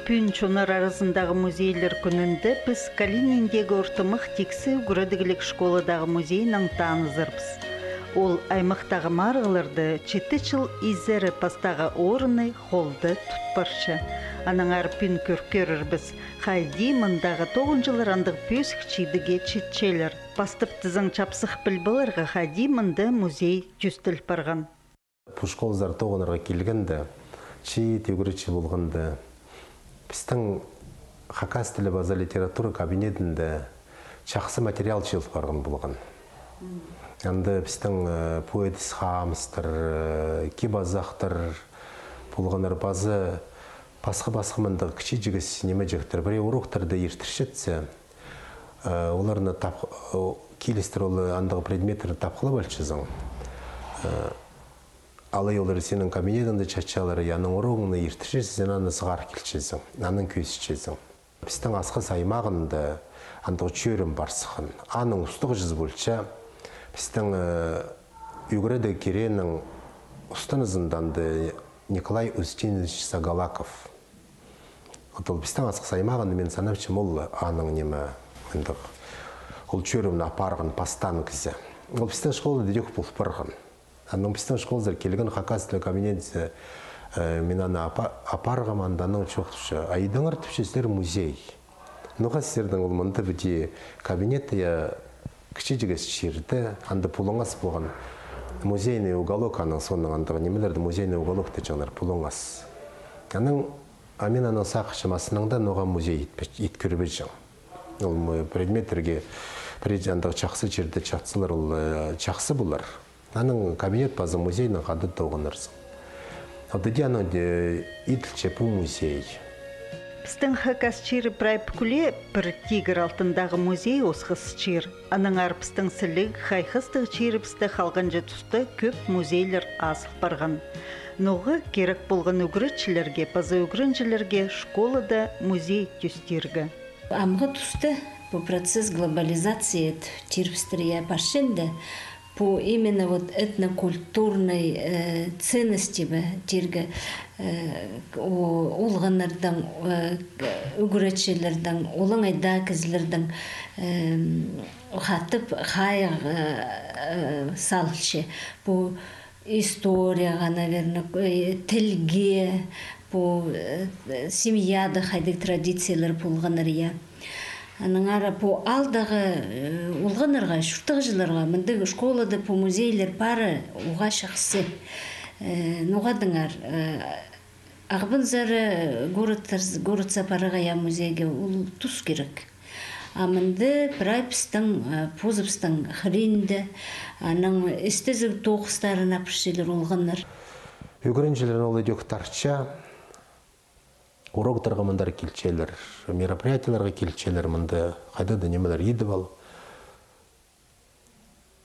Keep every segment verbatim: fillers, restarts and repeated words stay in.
Пӱӱн чоннар аразындағы музейлер кӱнінде піс Калининдегі ортымах тиксі ӱгредіглік школадағы музейнең танызарбыс. Ол аймахтағы марығларда читі чыл изері пастағы орынны холда тут парча. Аннаңар пӱӱн кӧр кӧрербіс, хайди мындағы тоғынҷылар андағ пӧзік чидіге читчелер. Пастап тізең чапсых піл поларға, хайди мында музей тӧстел парған. Пу школазар тоғынарға килгенде, чиит ӱгретчі полғанда, пістің хакас тілі паза литература кабинетінде чахсы материал чыыл парған полған. Анда пістің, э, поэт Хамыстар, э, Кибазахтар полғаннар, паза пасха-пасха мындағ кічіҷек ниме чииттер. Пірее уроктарда иртірчетсе, э, оларны тап-, э, килістір ол андағ предметтерні тапхылап алчазың. Э, Алай олар синің кабинетіңде чатчалар, я, анаң урогыңны иртірчезің, син аны сығар килчезің, анаң кӧзітчезің. Пістің Асхыс аймағында андағ чӧрім пар сыххан. Аның устағҷызы полча пістің, э, ӱгредіг кирегінің устан ызында анда Николай Устинович Сагалаков. Вот ол пістің Асхыс аймағында, мин санапчам, ол аның ниме, андағ, ол чӧрімні апарған пастаан кізі. Ол пістің школада даа пол парған. Анаң пістің школазар килген хакас тілі кабинетіне, э, мин аны апа-, апарғам, анда анаң чоохтапча: «Айдыңар, — тіпче, — сірер музей. Ноға сірернің ол мында піди кабинет, я, кічіҷек чирде, анда пулуңас полған, музейный уголок, анаң соонаң андағ нимелерді музейный уголок тіпчеңнер, пулуңас». Анаң, а мин анаң сағынчам, а сынында ноға музей ит пе-, ит кӧрбеҷең. Ол м-, предметтерге, пірее андағ чахсы чирде чатсалар, ол, э, чахсы полар. Анаң кабинет паза музейнең хада тоғынарзың. Ол тіде анаң, э, иділче пу музей. Пістің хакас чирі прай пӱкӱле пір тигір алтындағы музей осхас чир. Аннаңар пістің сіліг, хайхастығ чирібісте халғанҷы туста кӧп музейлер азыл парған. Ноға кирек полған ӱгретчілерге паза ӱгренҷілерге школада музей тӧстирге? Амғы туста пу процесс глобализации тирбістірге парчаң даа, пу именно вот этнокультурный, э, ценности бе, тирге, э, о-, олғаннарның, э, ӱгретчілернің, олаңай даа кізілернің, эм, хатап хайығ, э, э, салылча. Пу историяға, наверно, э, тілге, пу, э, семьяда хайдағ традициялар полғаннар, я. Аннаңар пу аалдағы, э, олғаннарға, чуртағҷыларға, мындағ школада пу музейлер пары уғаа чахсы. Э, ноға тіңер, э, Ағбанзар, э, городтар-, городса парарға, я, музейге, ол тус кирек. А мында прай пістің, э, позыбыстың хыринда, анаң істезіг тоғыстарын апарчалар олғаннар. Ӱгренҷілерні ол идӧк тартча, уроктарға мындар килчелер, мероприятиелерге килчелер, мында хайдағ-да нимелер идіп алып.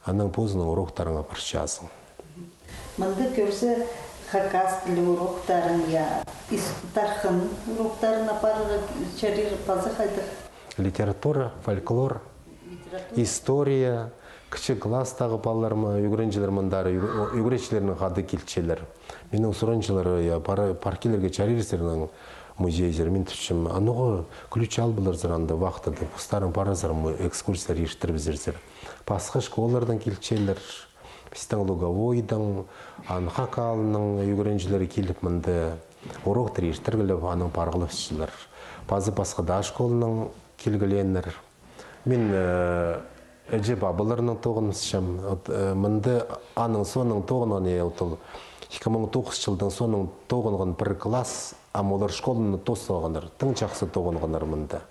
Анаң позыңның уроктарыңа парчазың. Мында кӧрзе, хакас тілі уроктарын, я, ис-, тархын уроктарын апарарға чарир, паза хайдағ? Литература, фольклор, история, кічіг класстағы палалар ма, ӱгренҷілер мындар, ӱг-, ӱгретчілернің хада килчелер. Минің сурынчалар, я, пар-, пар килерге чарир сірернің музейзер. Мин тіпчем, а ноға ключ ал поларзар анда вахтада, постарың парарзар, мы экскурсиялар иртірібізерзер. Пасха школалардаң килчелер, пістің Луговойдаң, Анхак аалының ӱгренҷілері киліп, мында уроктар иртіргілеп, анаң парғылапчалар. Паза пасха даа школанаң килгіленнер. Мин, э, іҷе-пабаларнаң тоғынысчам. Вот, э, мында аның соонаң тоғынған, э, вот ол ікі муң тоғыс чылдаң соонаң тоғынған пір класс, ам олар школаны тоос салғаннар. Тың чахсы тоғынғаннар мында.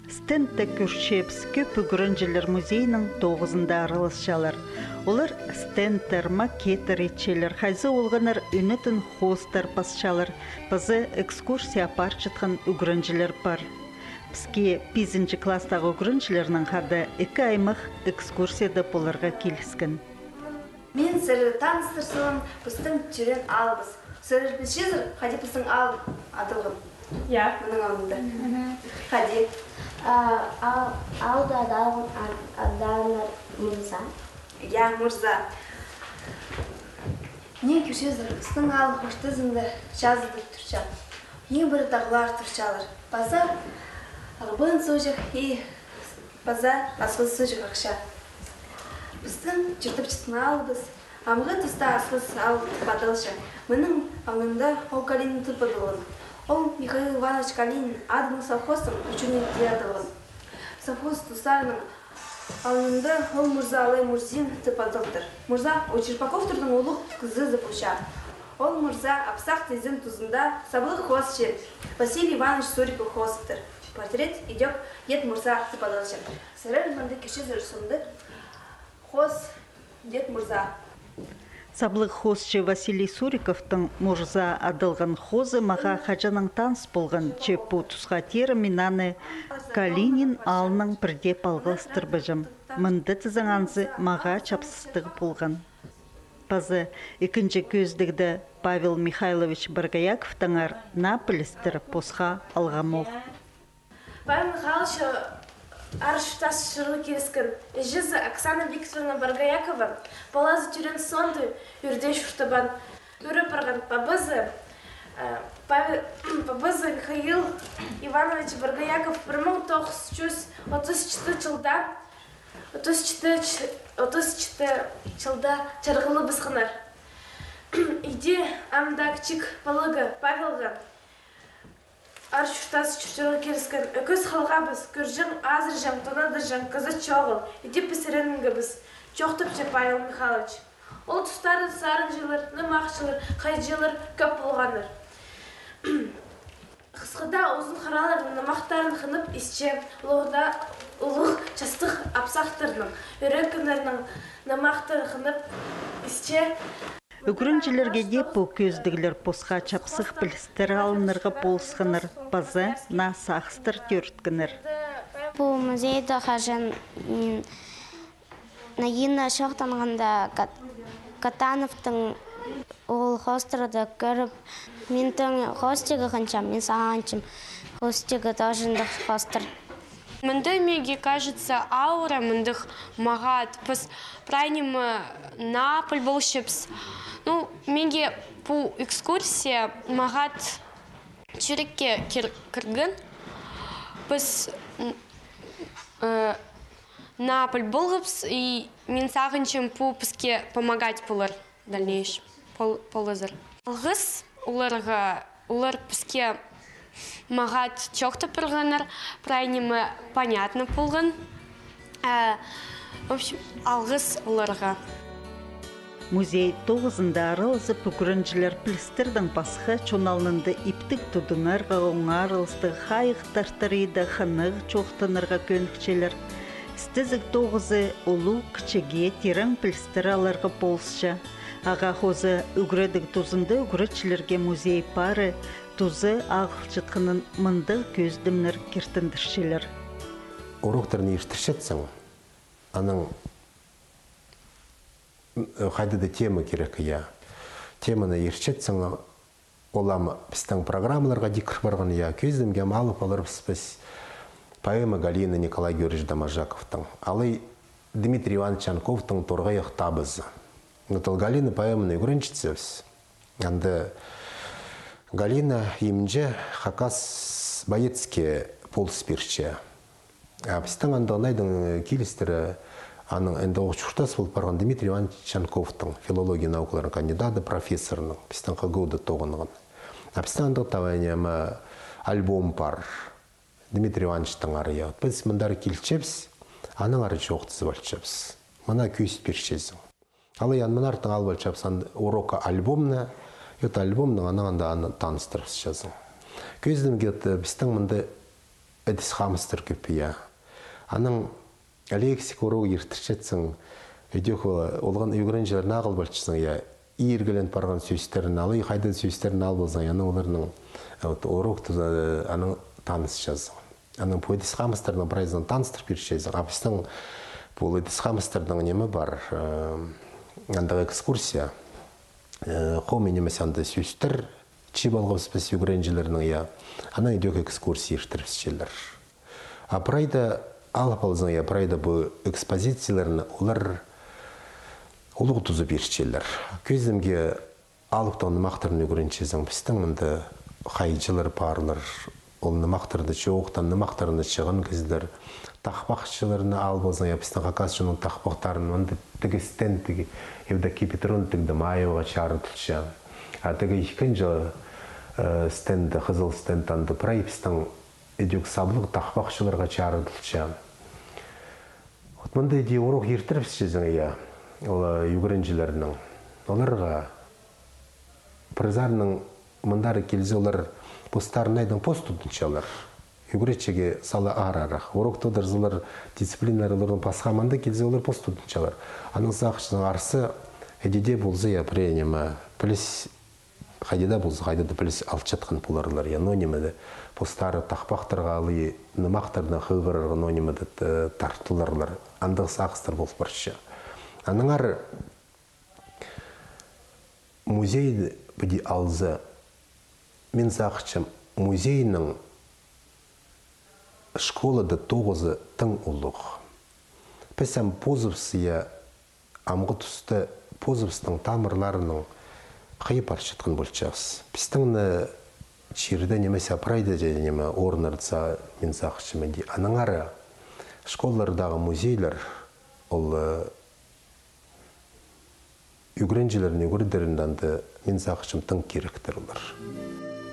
Стендте кӧрчебіс, кӧп ӱгренҷілер музейнің тоғызында араласчалар. Олар стендтер, макеттер итчелер, хайзы олғаннар ӱнетін хоостар пасчалар, паза экскурсия апарчатхан ӱгренҷілер пар. Піске пизінҷі класстағы ӱгренҷілернең хада ікі аймах экскурсияда поларға киліскен. Мин сірерні таныстырзам пістің тӧреен аалыбыс. Сірер пілчезер, хайди пістің аал адалған? Я. Мының алнында. Мгм. Хайди? А, а, аалда адалған ад-, аданнар Мурза. Я, Мурза. Мына кӧрчезер, пістің аал хостазында чазыдыр турча. Иң пірее тағлар турчалар. Паза арбын суғҷах и паза асхыс суғҷах ахча. Пістің чуртапчатхан аалыбыс амғы туста Асхыс аал тіп адалча. Мының алнында ол Калинин тіп адалған. Ол Михаил Иванович Калинин адынаң совхозтың учёнии тіп адалған. Совхоз тустарының алнында ол мурза алай Мурзин тіп адалтыр. Мурза ол Черпаковтарның улуғ кізізі полча. Ол мурза апсах тізең тузында саблығ хоосчы Василий Иванович Суриков хоостыр. Портрет идӧк Дед Мурза тіп адалча. Сірер мында кӧрчезер, соонда хоос Дед Мурза. Саблығ хоосчы Василий Суриковтың Мурза адалған хоозы мағаа хаҷаннаң таныс полған, че пу тусха теере мин аны Калинин аалнаң пірдее палғалыстырбаҷам. Мында тізең анзы мағаа чапсыстығ полған. Паза ікінҷі кӧзідігде Павел Михайлович Боргояковтаңар наа пілістер посха алғам ох. Павел Михайлович аар чуртас чурарға киліскен. Іҷезі Оксана Викторовна Боргоякова палазы тӧреен соонда ӱрде чуртабаан. Ӱреп парған пабазы, э, Павел, пабазы Михаил Иванович Боргояков пір муң тоғыс чӱс отыс читі чылда, отыс читі ч-, отыс читі чылда чарғылыбысханнар. Иди ам даа кічіг палығ Павелға аар чуртас чуртирға киліскен. Ӧкіс халғабыс, кӧрҷең, азырҷаң, тонадаҷаң кізі чоғыл. Иди піс іреніңгебіс, чоохтапча Павел Михайлович. Ол тустарда сарынҷылар, нымахчылар, хайҷылар кӧп полғаннар. Хысхыда узун хараларның нымахтарын хынып исче, улуғда улуғ частығ апсахтарның, ӱрекеннернің нымахтарын хынып исче. Ӱгренҷілерге дее пу кӧзідіглер посха чапсых пілістер алынарға полысханнар, паза наа сағыстар тӧріткеннер. Пу музейде хаҷан мин Нагина чоохтанғанда Кат-, Катановтың ол хоостырды кӧріп, мин тың хоостиға хынчам, мин сағынчам, хоостиға тоже ындағ хоостыр. Мында, меге кажется, аура мындағ мағат. Піс прай ниме наа піл полчабыс. Ну, меге пу экскурсия мағат чӱрекке кир-, кірген. Піс, м, э, наа піл полғабыс, и мин сағынчам, пу піске помогать полар дальнейшем. Пол-, полызар. Алғыс оларға, олар піске мағат чоохтап парғаннар, прай ниме понятно полған. Э, в общем, алғыс оларға. Музей тоғызында аралазып, ӱгренҷілер пілістердең пасха чон алнында иптіг тудынарға, оңарылыстығ хайығ тартар иде хынығ чоохтанарға кӧнікчелер. Істезіг тоғызы улуғ кічіге тирең пілістер аларға полысча. Ағаа хоза ӱгредіг тузында ӱгретчілерге музей пары тузы ағылчатханын мындағ кӧзідімнер киртіндірчелер. Уроктарны иртірчетсең, анаң, м, хайдағ-да тема кирек, я. Теманы иртірчетсең, ол ам пістің программаларға даа кір парған, я. Кӧзідімге ам алып аларбыс піс поэма «Галина» Николай Георгиевич Доможаковтың. Алай Дмитрий Иванович Чанковтың «Торғайах табызы». Ну, ол Галина поэманы ӱгренчетсебіс. Анда Галина имҷі хакас боецке полыс пирче. А пістің андағ найдың килістері, аның анда ох чуртас пол парған Дмитрий Иванович Чанковтың, филология наукаларының кандидаты, профессорның, пістің Х Г У-да тоғынған. А пістің андағ тавайнема альбом пар. Дмитрий Ивановичтің ары, я. Піс мындар килчебіс, аның ары чоохтазып алчабыс. Мына кӧзіт пирчезің. Алай ан мынартын алып алчабыс ан урокка альбомны, и вот альбомның анаң анда аны таныстырыбысчазың. Кӧзідімге, пістің мында ідіс-хамыстар кӧп, я. Анаң лексика урок иртірчетсің, идӧк олған ӱгренҷілер нағыл полчазың, я, иргілен парған сӧстерін, алай хайда сӧстерін алып алзаң, я, анаң оларның, э, вот, урок туза, э, анаң танысчазың. Анаң пу ідіс-хамыстарның прайзын таныстырып пирчезің. А пістің пу ідіс-хамыстарның неме пар, э, андағ экскурсия. Э, хомай нимес анда сӧстер чыып алғабыс піс ӱгренҷілернең, я. Анаң идӧк экскурсия иртірібісчелер. А прайда алып алзаң, я, прайда пу экспозицияларны олар улуғ туза пирчелер. Кӧзідімге алыптығ нымахтарын ӱгренчезің, пістің мында хайҷылар парлар, ол нымахтарны чоохтаан, нымахтарны чыған кізілер. Тахпахчыларны ал ползаң, я, пістің хакас чонның тахпахтарын, анда тігі стенд, тігі, ибде Кипитрон, тігде Маеваға чарыдылча. А тігі ікінҷі, э, стенд, хызыл стенд, анда прай пістің ідӧк саблығ тахпахчыларға чарыдылча. Вот мында иди урок иртірібісчезің, я, ол, э, ӱгренҷілернің. Оларға пір саринаң мындар килзе, олар постарын айдаң пос тудынчалар. Ӱгретчіге сала аарарах. Урок тудырза, олар дисциплиннар оларның пасха, мында килзе, олар пос тудынчалар. Аның сағынчазың, арса, іди дее полза, я, пірее ниме піліс, хайди даа полза, хайди даа піліс алчатхан поларлар, я, но ниме дее, постары тахпахтарға алай нымахтарны хығырарға, но ниме дее, э, тартыларлар. Андағ сағыстар пол парча. Аннаңар музейді піди алза, мин сағынчам, музейнің школада тоғызы тың улуғ. Піс ам позыбыс, я, амғы туста позыбыстың тамырларынаң хыйа парчатхан полчабыс. Пістің не чирде нимес, а прайда даа ниме орнырза, мин сағынчам, иди. Аннаңар школалардағы музейлер, ол, э, ӱгренҷілернің ӱгредерінде анда, мин сағынчам, тың киректер олар.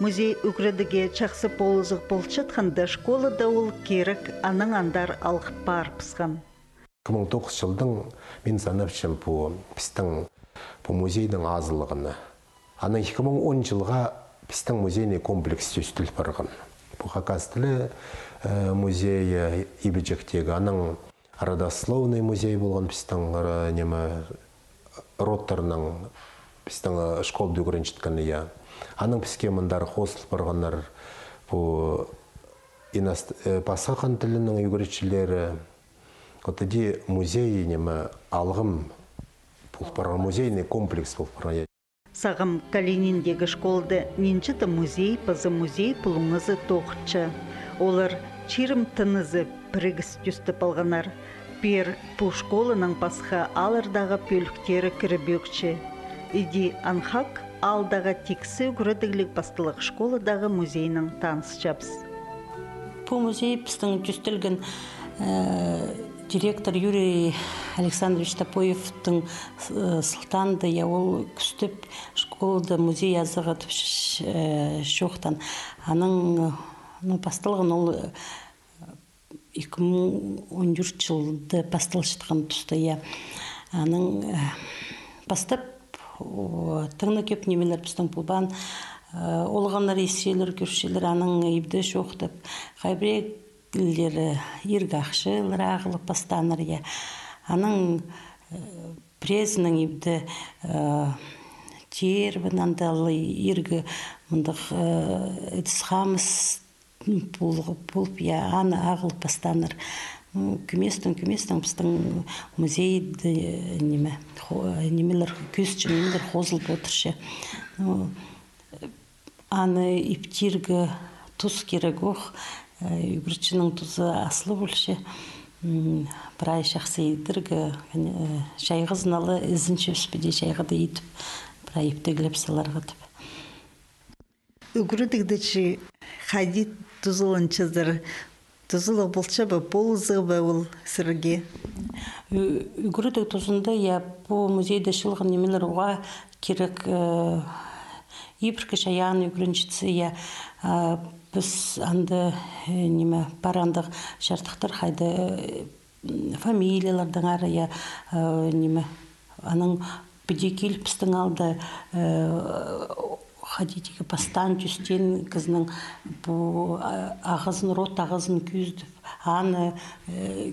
Музей ӱгредігі чахсы полызығ полчатханда, школада ол кирек анаң андар алғып парыбысхан. Ікі муң тоғызынҷы чылдаң мин санапчам пу пістің пу музейдің азылығына. Анаң ікі муң онынҷы чылға пістің музейный комплекс тӧстіл парған. Пу хакас тілі, э, музейі, Ибіҷектегі, анаң родословный музей полған пістің, ра-, ниме, родтарның, пістің, э, школада ӱгренчеткені, я. Анаң піске мындар хозыл парғаннар пу иност-, э, пасха хан тілінің ӱгретчілері. Вот іди музей, ниме, алғым пол парған, музейный комплекс пол парған, я. Сағам Калининдегі школада нинҷе-де музей паза музей пулуңазы тоғынча. Олар чирім тынызы пірігіс тӧстеп алғаннар. Пеер пу школанаң пасха ааллардағы пӧліктері кірібӧкче. Іди анхак аалдағы тиксі ӱгредігліг пасталығ школадағы музейнең танысчабыс. Пу музей пістің тӧстелген, э, директор Юрий Александрович Топоевтің, э, сылтаанда, я, ол кӱстеп школада музей азығ тіп, э, чоохтаан. Анаң, э, ну, пасталған ол, э, ікі муң он тӧртінҷі чылда пасталчатхан туста, я. Анаң, э, пастап, о, тың на кӧп нимелер пістің полбаан, э, олғаннар исчелер, кӧрчелер, анаң ибде чоохтап, хай пірее лері иргі ахчалар ағылып пастааннар, я. Анаң, э, піреезінең ибде, э, тирбін, анда ла иргі мындағ, э, ідіс-хамыс пол-, полып, я, аны ағылып пастааннар. Ну, кӧместең, кӧместең пістің музейде, ниме, хо-, нимелер, кӧзітчең нимелер хозылып одырча. Ну, аны иптирге тус кирек ох, э, ӱгретчінің тузы аслығ полча. М, прай чахсы идерге, э, чайғызын ала ізінчебіс піди, чайғыда идіп, прай иптеглеп саларға тіп. Ӱгредігде чи хайди тузаланчазар, тузалығ полча ба, полызығ ба ол сірерге? Ӱ-, ӱгредіг тузында, я, пу музейде чыылған нимелер уғаа кирек, э, ибіркі чайаан ӱгренчетсе, я, а, піс анда, э, ниме, пар андағ чардыхтар, хайда, э, м, фамилиялардаңар, я, э, ниме, анаң піди киліп пістің аалда, э, хайди тігі пастаан тӧстеен кізінің пу, а, ағазын, род ағазын кӧзідіп, аны, э,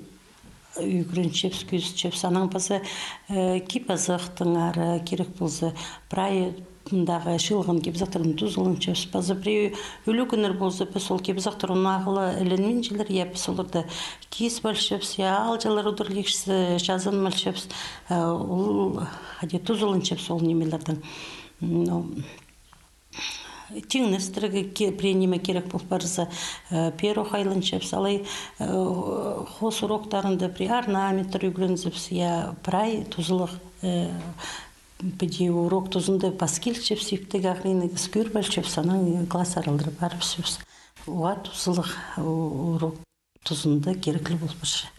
ӱгренчебіс, кӧзітчебіс. Анаң паза, э, кип-азахтаңар, э, кирек полза, прай мындағы чыылған кип-азахтарнаң тузаланчабыс. Паза пірее ӱлӱкӱннер полза, піс ол кип-азахтар ағыла ілінминчелер, я, піс оларны кизіп алчабыс, я, аалҷылар удурлиғча чазанып алчабыс. Э, ол, хайди, тузаланчабыс ол нимелердең. Ну, тиңнестірерге ке-, пірее ниме кирек пол парза, э, пеер ох айланчабыс. Алай, э, хоос уроктарында пірее орнаменттер ӱгрензебіс, я, прай тузалығ, э, Піди урок тузында пас килчебіс, иптіг ағыринығ кӧріп алчабыс, анаң класс аралар парыбысчабыс. Уғаа тузалығ урок тузында кирекли пол парча.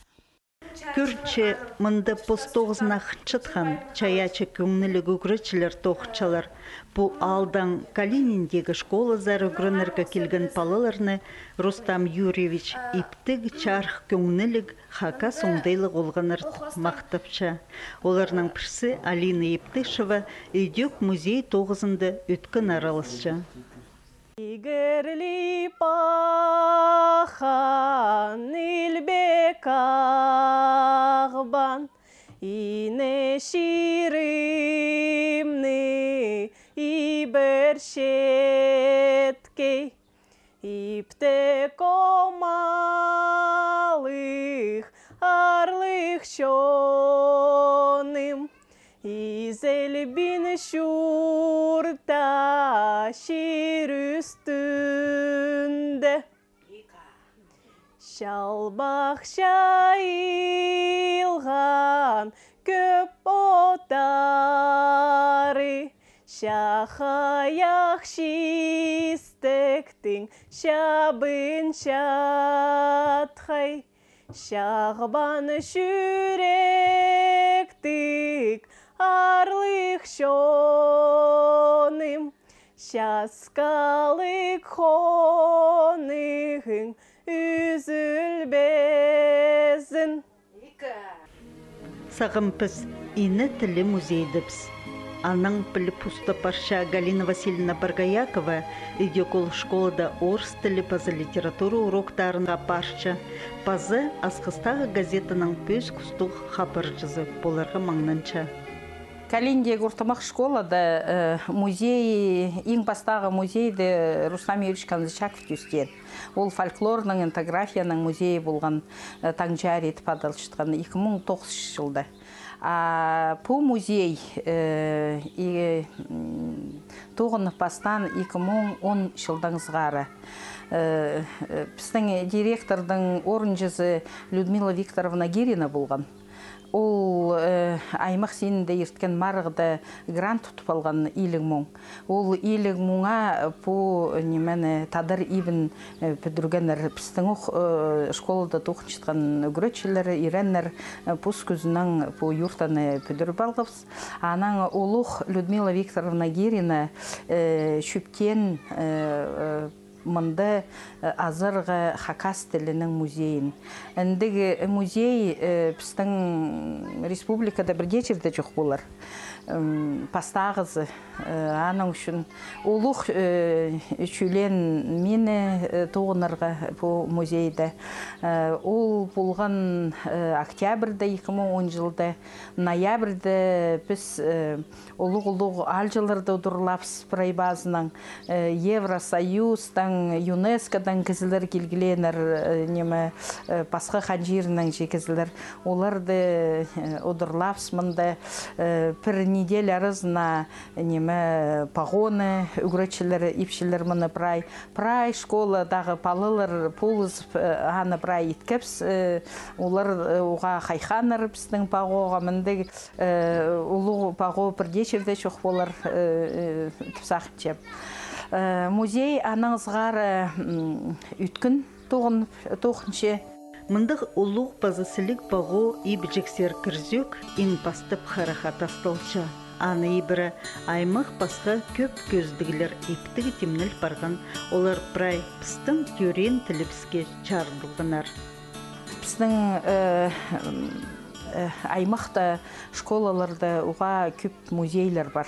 Кӧрінче, мында пос тоғызын ах чатхан, чайаачы кӧңніліг ӱгретчілер тоғынчалар. Пу аалдаң Калининдегі школазар ӱгренерге килген палаларны Рустам Юрьевич иптіг, чарых кӧңніліг, хакас оңдайлығ олғаннар тіп махтапча. Оларның пірсі Алина Иптышева ідӧк музей тоғызында ӧткін араласча. Игерли пахан илбек ағбан, ине чирімні ибірчеткей. Иптіг омалығ, аарлығ чоным, изелбин чуртаа чир ӱстӱнде. Чалбах чайылған кӧп оттары, чахайах чистектің чабынчатхай. Чағбан чӱректіг, аарлығ чоным, часкалығ хоныхың ӱзӱлбезін. Сағам піс ине тілі музейдебіс. Анаң піліп устап парча Галина Васильевна Боргоякова. Ідӧк ол школада орыс тілі паза литература уроктарына парча, паза Асхыстағы газетаның пӧзік устығ хабарҷызы поларға маңнанча. Калининдегі ортымах школада, э, музей, иң пастағы музейді Рустам Юрьевич Канзычаков тӧстеен. Ол фольклорның, этнографияның музейі полған, э, «Таңҷарий» тіп адалчатхан, ікі муң тоғызынҷы чылда. А пу музей, э, и, м, тоғынып пастаан ікі муң он чылдаң сығара. Э, э, пістің директордың орынҷызы Людмила Викторовна Гирина полған. Ол, э, аймах синінде ирткен марығда грант утып алған иліг муң. Ол иліг муңа пу, ниме, тадар ибін, э, пӱдіргеннер. Пістің ох, э, школада тоғынчатхан ӱгретчілер, иреннер, э, пос кӱзінең пу юртаны пӱдіріп алғабыс. Анаң улуғ Людмила Викторовна Гирина, э, чӧптеен, э, э, мында, э, азарға хакас тілінің музейін. Індіг музей, э, пістің республикада пір дее чирде чох полар. М, пастағызы, э, аның ӱчӱн улуғ, э, чӱлеен мині, э, тоғынарға пу музейде. Э, ол полған, э, октябрьда, ікі муң он чылда, ноябрьда піс, э, улуғ-улуғ аалҷыларды удурлаабыс прай пазынаң, э, Евросоюзтаң, ЮНЕСКО-даң кізілер килгіленнер, э, ниме, э, пасха хан чирінең чи кізілер. Оларды, э, удурлаабыс мында, э, пір неделя аразына, ниме, погоны ӱгретчілер ипчелер мыны прай. Прай школадағы палалар полызып, э, аны прай иткебіс, э, олар, э, уғаа хайхааннар пістің погоға, мындағ, э, улуғ пого пір дее чирде чох полар, э, э, тіп сағынчам. Э, музей анаң сығара, м, ӧткін тоғын-, тоғынча. Мындағ улуғ паза сіліг пого ибҷек сер кірзӧк иң пастап харахха тасталча. Аны ибіре аймах пасха кӧп кӧзідіглер иптіг тимнел парған, олар прай пістің тӧреен тілібіске чарыдылғаннар. Пістің, э, м, э, аймахта школаларда уғаа кӧп музейлер пар.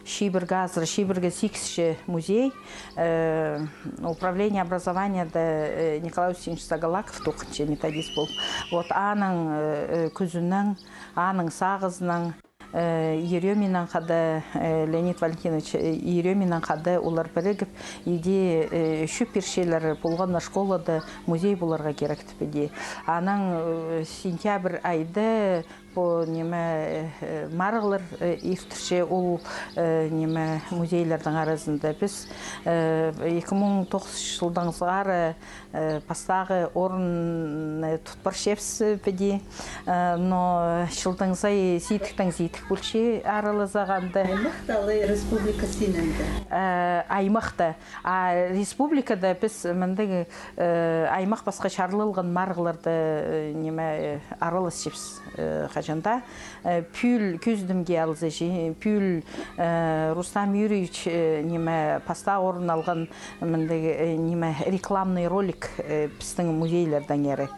Чибіргі азыра, чибіргі сигісче музей, э, управление образованияда, э, Николай Устинович Сагалаков тоғынча, методист полып. Вот аның, э, э, кӱзінең, аның сағызынаң, э, Ерёминаң хада, э, Леонид Валентинович, э, Ерёминаң хада олар пірігіп, иди, э, чӧп пирчелер, полған на школада музей поларға кирек тіп, иди. Анаң, э, сентябрь айда пу, ниме, э, марығлар, э, иртірче ол, э, ниме, музейлердің аразында. Піс, э, ікі муң тоғызынҷы чылдаң сығара, э, пастағы орын, э, тут парчабыс, э, піди. Э, но чылдаң сай сидіктең сидік Пулчи аралазағанда. Аймахта алай республика синінде? Э, аймахта. А республикада піс мындағ, э, аймах пасха чарлалған марығларда, э, ниме, э, араласчабыс, э, хаҷан даа. Э, пӱӱл кӧзідімге алза чи, пӱӱл, э, Рустам Юрьевич, э, ниме, пастағы орын алған мындағ, э, ниме, рекламный ролик, э, пістің музейлердеңер.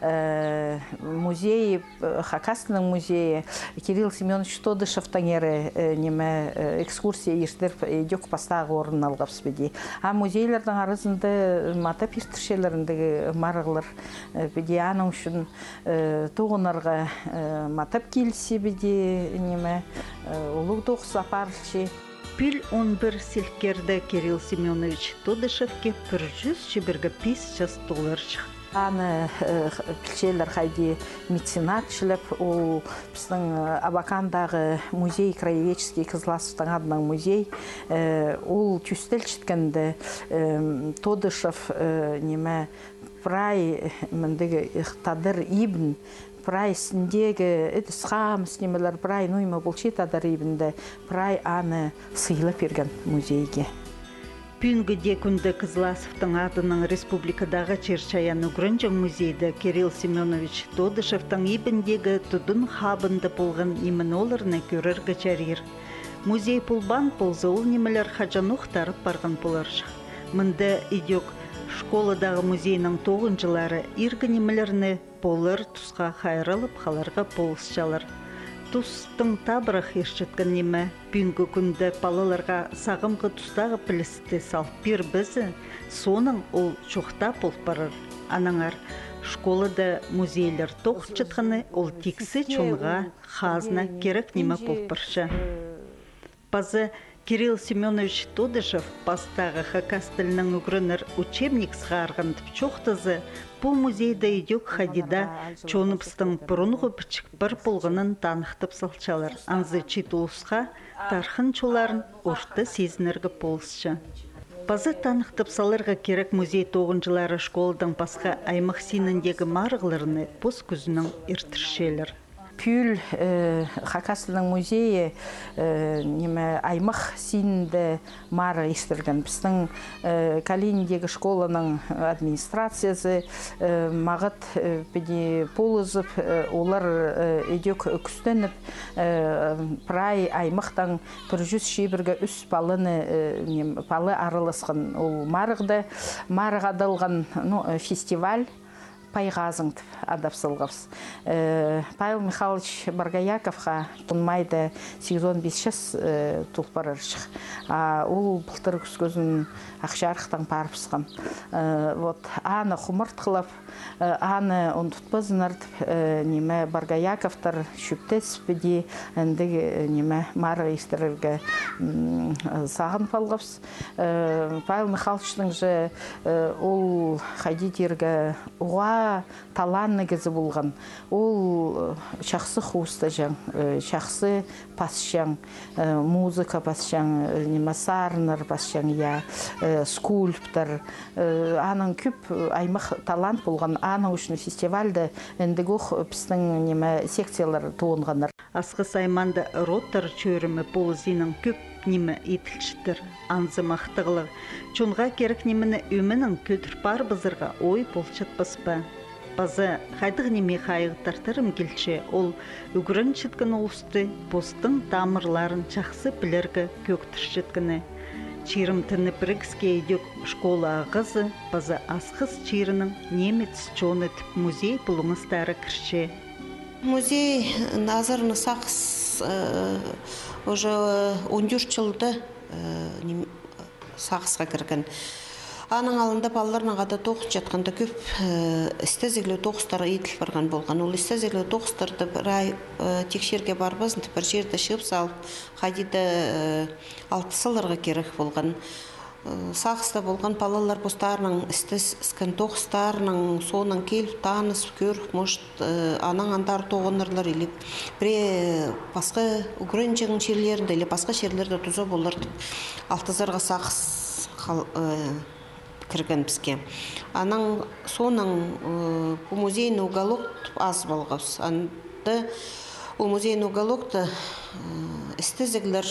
Э, музей, э, Хакастың музейі, Кирилл Семёнович Тодышевтеңер, э, ниме, э, экскурсия иртіріп, идӧк пастағы орын алғабыс піди. А музейлердің аразында матап иртірчелер андағ марығлар, э, піди, аның ӱчӱн, э, тоғынарға, э, матап килісче піди, ниме, э, улуғ тоғыс апарылча. Пӱӱл он пір сілкерде Кирилл Семёнович Тодышевке пір чӱс чибіргі пис час толарҷых. Аны, э, х-, пілчелер хайди меценат чілеп, ол пістің, э, Абакандағы музей, краеведческий, Кызласовтың адынаң музей, э, ол тӧстелчеткенде, э, Тодышев, э, ниме, прай, э, мындағ, э, тадар ибін, прай істіндегі ідіс-хам, нимелер, прай ноо ниме полча тадар ибінде, прай аны сыйлап пирген музейге. Пӱӱнгі дее кӱнде Кызласовтың адынаң республикадағы чир-чайаан ӱгренҷең музейде Кирилл Семёнович Тодышевтің ибіндегі тудын хабында полған ниме-ноларны кӧрерге чарир. Музей полбаан полза, ол нимелер хаҷанох тарап парған поларҷых. Мында идӧк школадағы музейнің тоғынҷылары иргі нимелерні полар тусха хайраллап халарға полысчалар. Тустың табырах иртчеткен ниме пӱӱнгі кӱнде палаларға сағамғы тустағы пілісті салып пирбезе, соонаң ол чоохтап пол парар. Аннаңар школада музейлер тоғынчатханы ол тиксі чонға хазна кирек ниме пол парча. Паза Кирилл Семёнович Тодышев пастағы хакас тілінең ӱгренер учебник сығарған тіп чоохтаза, пу музейде идӧк хайди даа чоныбыстың пурунғы пічік пар полғанын таныхтап салчалар. Анзы чиит улусха тархын чолларын орта сизінерге полысча. Паза таныхтап саларға кирек, музей тоғынҷылары школадаң пасха аймах синіндегі марығларны пос кӱзінең иртірчелер. Пӱӱл, э, Хакастың музейі, э, ниме, аймах синінде марығ иртірген. Пістің, э, Калининдағы школаның администрациязы, э, мағат, э, піди полызып, э, олар, э, идӧк кӱстеніп, э, прай аймахтаң пір чӱс чибіргі ӱс паланы, э, ним-, пала араласхан ол марығда. Марығ адалған, ну, э, фестиваль «Пайғазың» тіп адап салғабыс. Э, Павел Михайлович Боргояковха он майда сигізон пис час, э, тол парарҷых. А ол пылтыр кӱскӱзін Ах Чарыхтаң парыбысхан. Э, вот, аны хумартхылап, э, аны ундутпазыннар тіп, э, ниме, Боргояковтар чӧптес піди, андағ, э, ниме, марығ иртірерге, м, сағынып алғабыс. Э, Павел Михайловичтің же, э, ол, хайди тирге, уғаа талантты кізі полған. Ол, э, чахсы хоостаҷаң, э, чахсы пасчаң, э, музыка пасчаң, э, ниме, сарыннар пасчаң, я, э, скульптор. Э, аның кӧп, э, аймах талант полған, аның ӱчӱн фестивальда андағох пістің, ниме, секциялар тоғынғаннар. Асхыс аймаанда родтар чӧрімі полызиинаң кӧп ниме иділчеттір. Анзы махтағлығ. Чонға кирек нимені ӧменең кӧдір парыбызарға ой полчатпас па? Паза хайдағ ниме хайығ тартырым килче, ол ӱгренчеткен улусты постың тамырларын чахсы пілерге кӧӧктірчеткені. Чирімтіні пірігіске идӧк школа ағазы паза Асхыс чирінің немец чоны тіп музей пулуңастары кірче. Музей азарны сағыс, э, уже он тӧрт чылда, э, ним-, сағысха кірген. Аның алнында палаларнаң хада тоғынчатханда кӧп, э, істезігліг тоғыстар иділ парған полған. Ол істезігліг тоғыстарны прай, э, тикшерге парбазын тіп, пір чирде чыып салып, хайди даа, э, алып саларға кирек полған. Э, сағыста полған палалар постарының істес-, іскен тоғыстарының соонаң киліп, таныс, кӧріп, может, э, анаң андар тоғынарлар, или пірее пасха ӱгренҷең чирлерінде, или пасха чирлерде туза полар тіп, алтызарға сағыс хал-, э, кірген піске. Анаң соонаң, э, пу музейный уголок тіп азып алғабыс. Анда Ол музейный уголокта, э, істезіглер,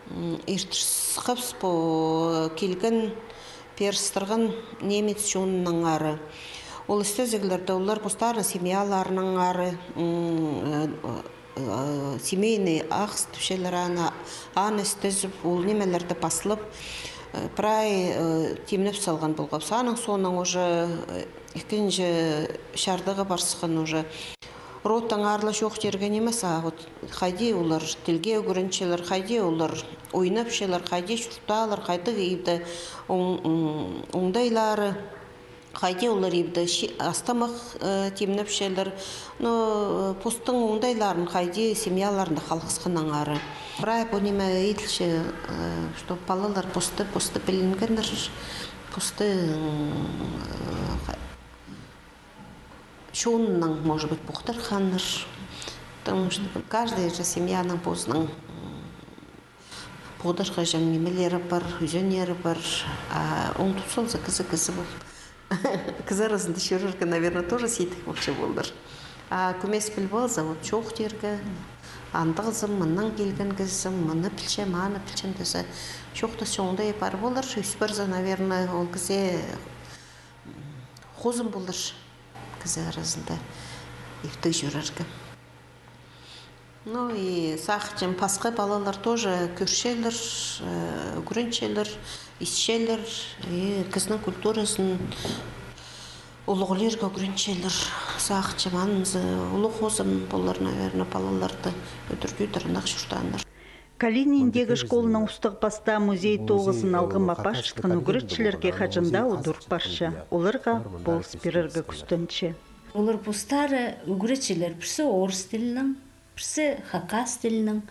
м, иртіріскебіс пу килген, пеер ыстырған немец чонынаңары. Ол істезіглерде олар постарының семьяларынаңары, м, э, э, семейный ағас тіпчелер аны, аны істезіп, ол нимелерді паслап, э, прай, э, тимнеп салған полғабыс. Аның соонаң уже, э, ікінҷі чардығы парысхан уже. Родтаңар ла чоохтирға нимес, а вот хайди олар тілге ӱгренчелер, хайди олар ойнапчалар, хайди чуртаалар, хайдағ ибде оң-, м, оңдайлары, хайди олар ибде чи-, ас-тамах, э, тимнепчелер. Но, э, постың оңдайларын хайди семьяларында халғысханнаңары. Прай пу ниме иділче, э, чтоб палалар посты, посты пілінгеннер, посты, м, э, чоннаң, может быть, похтарханнар. Потому что каждый же семьяның позының, м, похтархаҷаң нимелері пар, ӱзеннері пар. А оңдап салза, кізі кізі пол. Кізі аразында чӧрерге, наверное, тоже сидік полча полар. А кӧмес піліп алза, вот чоохтирға, андағзым, мыннаң килген кізім, мыны пілчем, аны пілчем тізе, чоохтасча оңдай пар полар, ӧс парза, наверное, ол кізі хозым полар кізі аразында ибде чӧрерге. Ну и сағынчам, пасха палалар тоже кӧрчелер, э, ӱгренчелер, исчелер, и кізінің культуразын улуғлирға ӱгренчелер. Сағынчам, анзы улуғ хозым полар, наверное, палаларды ӧдір-тӧдір ынағ чуртааннар. Калининдегі школаның устағ пастағы музей тоғызын алғым апарчатхан ӱгретчілерге хаҷан даа удур парча. Оларға полыс пирерге кӱстенче. Олар постары ӱгретчелер, пірсі орыс тілінең, пірсі хакас тілінең.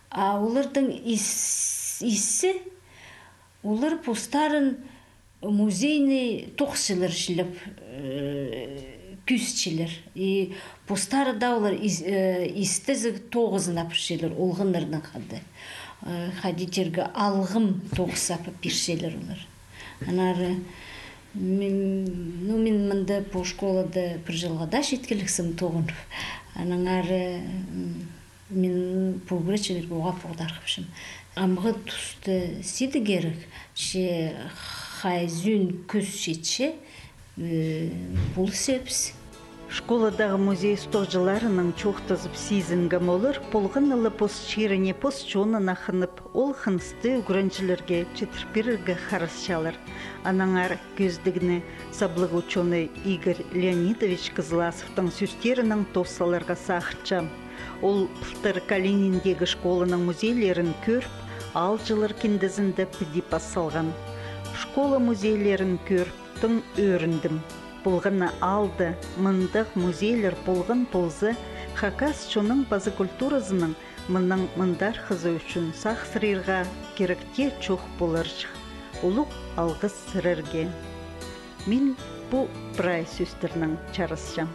А олардың ис-, исі, олар постарын музейный тоғысчылар чілеп, э, кӧзітчелер. И постары даа олар ис-, э, истезіг тоғызын апарчалар олғаннарнаң хада. Э, хайди тирге, алғым тоғыс апарып пирчелер олар. Аннаңар мин, ну, мин мында пу школада пір чылға даа читкелексім тоғынып. Аннаңар, м, мин пу ӱгретчілерге уғаа поғдархапчам. Амғы туста сидік кирек, че хай сӧӧн кӧс читче, э, полыс ӧбіс. Школадағы музей устағҷыларынаң чоохтазып сизінгем, олар полған на ла пос чиріне, пос чонына хынып, ол хынысты ӱгренҷілерге читір пирерге харасчалар. Аннаңар кӧзідігні саблығ учёный Игорь Леонидович Кызласовтың сӧстерінең тоос саларға сағынчам. Ол пылтыр Калининдегі школаның музейлерін кӧріп, аалҷылар киндезінде піди пас салған. Школа музейлерін кӧріп, тың ӧріндім. Полған на аалда мындағ музейлер полған полза, хакас чонның паза культуразының мынаң мындархазы ӱчӱн сағыссырирға кирек тее чох поларҷых. Улуғ алғыс сірерге. Мин пу прай сӧстернең чарасчам.